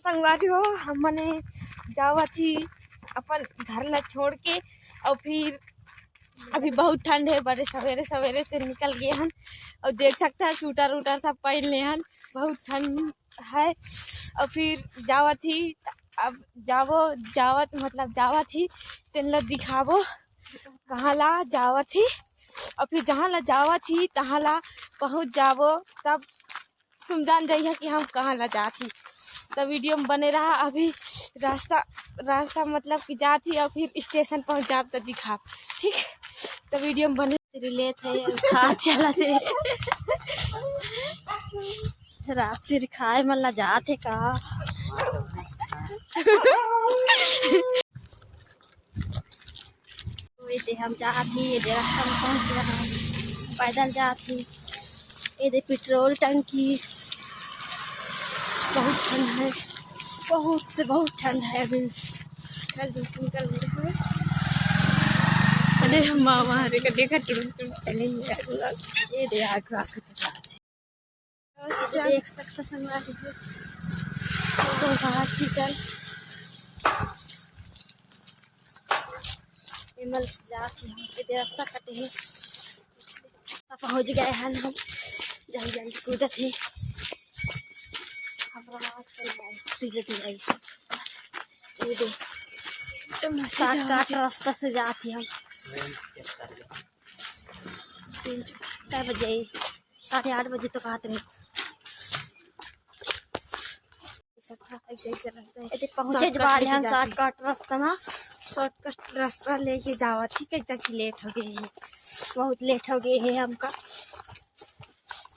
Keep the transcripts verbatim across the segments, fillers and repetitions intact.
संगवारी हो, हम मने जावत ही अपन घर ला छोड़ के, और फिर अभी बहुत ठंड है, बड़े सवेरे सवेरे से निकल गए हन। और देख सकता है, स्वेटर उटर सब पहन ले हन, बहुत ठंड है। और फिर जावत ही, अब जावो, जावत मतलब जावत ही, तेन ला दिखाबो कहाँ ला जावत ही। और फिर जहाँ ला जावत ही, तहाँ ला पहुँच जाबो, तब तुम जान जाइए कि हम कहाँ ला जात ही। तो वीडियो में बने रहा। अभी रास्ता, रास्ता मतलब कि जात ही, और फिर स्टेशन पहुँच जाब तो दिखाब, ठीक? तो वीडियो में बने। लेत है, खा चला थे। रात सिर खाए मन ला जात है का? ये दे हम जात ही, ये दे रास्ता में पहुँच गए हम, पैदल जात ही। ये दे पेट्रोल टंकी, बहुत ठंड है, बहुत से बहुत ठंड है अभी। कल धूप निकल रही है। अरे हम मामा हरे का देखा, टुरुक टुरुक चले ही। ये दे आग आग के जात है। अच्छा। देख सकते संगवारी हो। तो हॉस्पिटल एमल से जात ही, हम के रास्ता कटे है। तो पहुँच गए हैं हम, जल्दी जल्दी कूदत ही। हमरा आवाज कर जाए, धीरे धीरे आई। ये दे, एमल से शॉर्टकट जात ही। रास्ता से जात ही हम। तीन कै बजे? साढ़े आठ बजे तो कहत रहे। ऐसे ऐसे रास्ता है। एते पहुँचे शॉर्टकट बार लेके हम जाते हैं। शॉर्टकट रास्ता में। शॉर्टकट रास्ता लेके जावत ही, कहीं तक लेट हो गए हैं, बहुत लेट हो गए हैं हमका।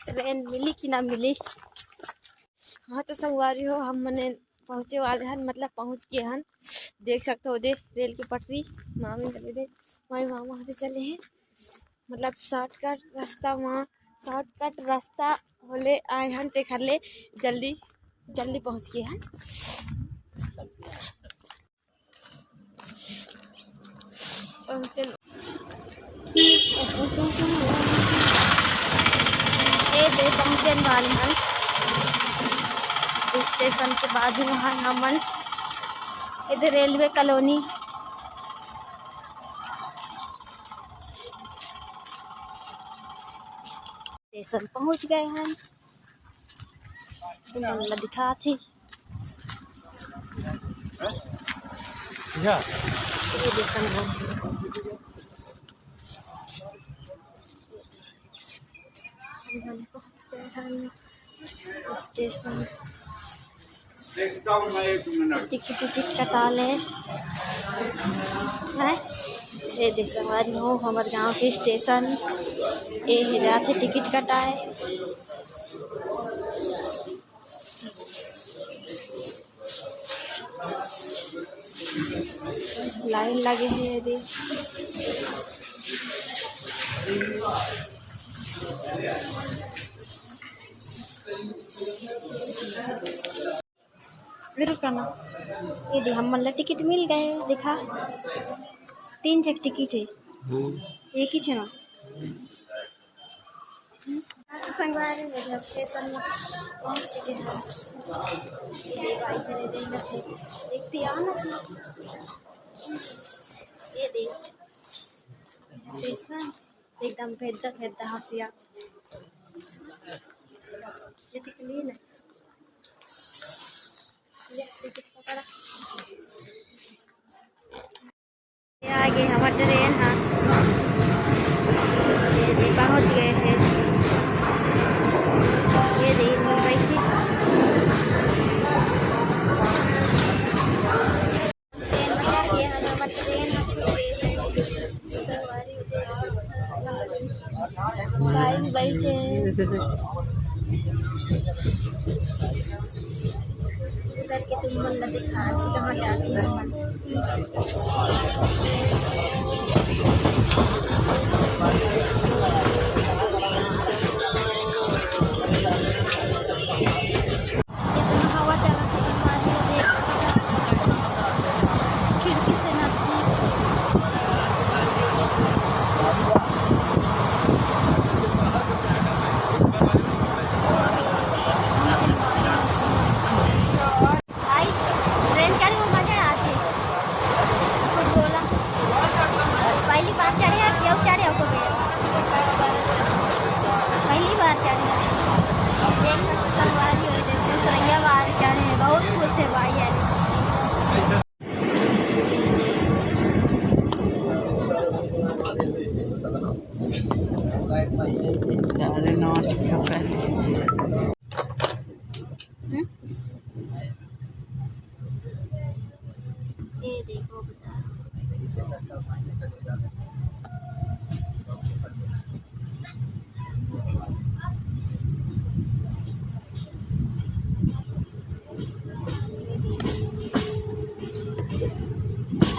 ट्रेन मिली कि ना मिली? हाँ तो संगवारी हो, हम मने पहुँचे वाले हन, मतलब पहुँच गए हन। देख सकते हो, दे रेल की पटरी, मामी चले दे, मामी मामा हरे चले हैं। मतलब शॉर्टकट रास्ता वहाँ, शॉर्टकट रास्ता होले आए हन, तेखर ले जल्दी जल्दी पहुँच गए हन। पहुँचन। ये दे पहुँचन वाले हन स्टेशन के बाजू में हन हमन। ये दे रेलवे कॉलोनी। स्टेशन पहुँच गए हन। तुम मन ला दिखात ही। या। ये दे संगवारी। हम मन पहुँच गए हन स्टेशन। टिकट, टिकट कटा ले। हैं? ये दे संगवारी हो, हमर गांव के स्टेशन। ये हे जाथे टिकट कटाए। लाइन लगे हे एदे। रुका ना, ये दे, हमन ला टिकट मिल गए। देखा, तीन जग टिकट है, हम्म। एक ही ठे ना। संगवारी, ये दे, हम स्टेशन में पहुंच चुके हैं। ये दे, भाई, चले जाएंगे, एक पिया ना। ये दे, स्टेशन एकदम भेद्दा भेद्दा हंसिया। ये टिकली ना। ये आगे हमर ट्रेन ह, ये पहुंच गए हे। ये दे, बैठी। ट्रेन में चढ़ गए हन, हमर ट्रेन ह छूट गए हे। लाइन बैठे। उधर के तुम मन ला दिखा कि कहाँ जाती हो। कितना हवा चला था, संगवारी हो, देख सकते हैं। खिड़की से नजदीक। ये देखो बता।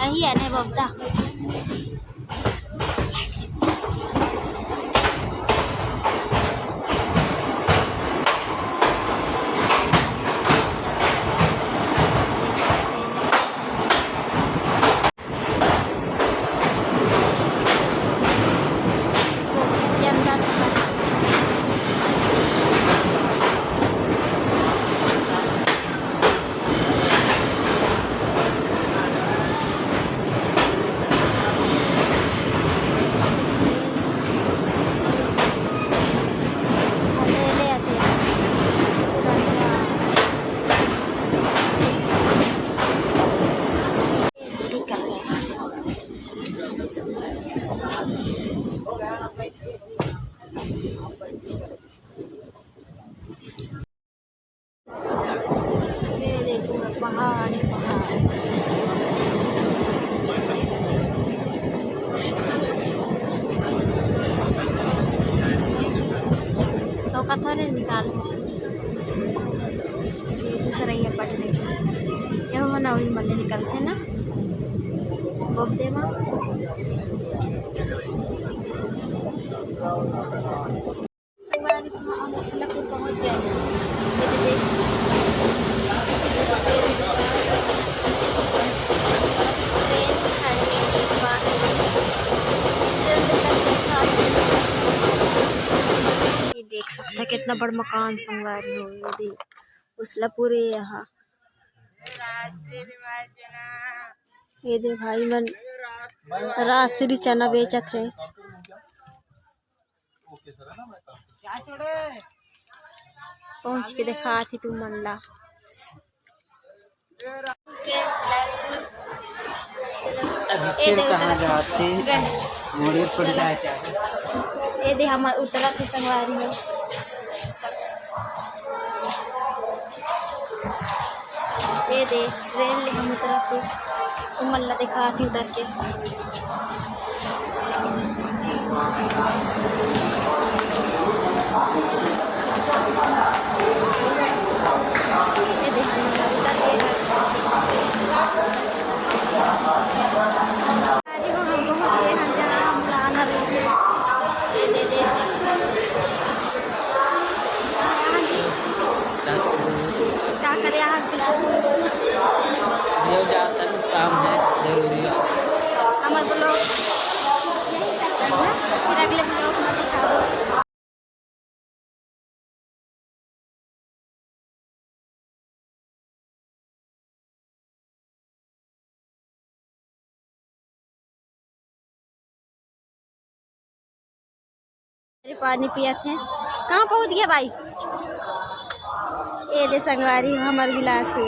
अही है ने बबदा। ये देखो, पहाड़ ही पहाड़। तो कथरे निकाल, ये दूसरा ये पट ले। ये हो ना, वही मल्ले निकलते ना, बोलते मा। संगवारी हो, हम उसलापुर पहुंच गए हैं। ये तो देख, ट्रेन खड़ी है, बस। ये देख सकते हैं कितना बड़ मकान संगवारी हो। ये देख, उसलापुर है यहाँ। ये दे भाई मन राजश्री चना बेचत है। पहुंच के दिखात ही तुमन ला। अभी ए फिर दे कहाँ उतरत जाते? मुड़ी फुट जाए। ए दे हमर उतरत ही संगवारी हो। ए दे, ट्रेन ले हम उतरत ही, तुमन ला देखात ही उतर के। ए दे, हमन ला उतर के। अरे हो, हम पहुंच गए हैं जहाँ हमला आना रहिस हे। ये दे, देख सकते हो। हाँ जी। का करे आप जी? ये जातन काम है जरूरी। हमर vlog यही तक करना, फिर अगले vlog में दिखाबो। अरे पानी पियत हे। कहाँ पहुँच गया भाई? ए दे संगवारी हमर गिलास हो।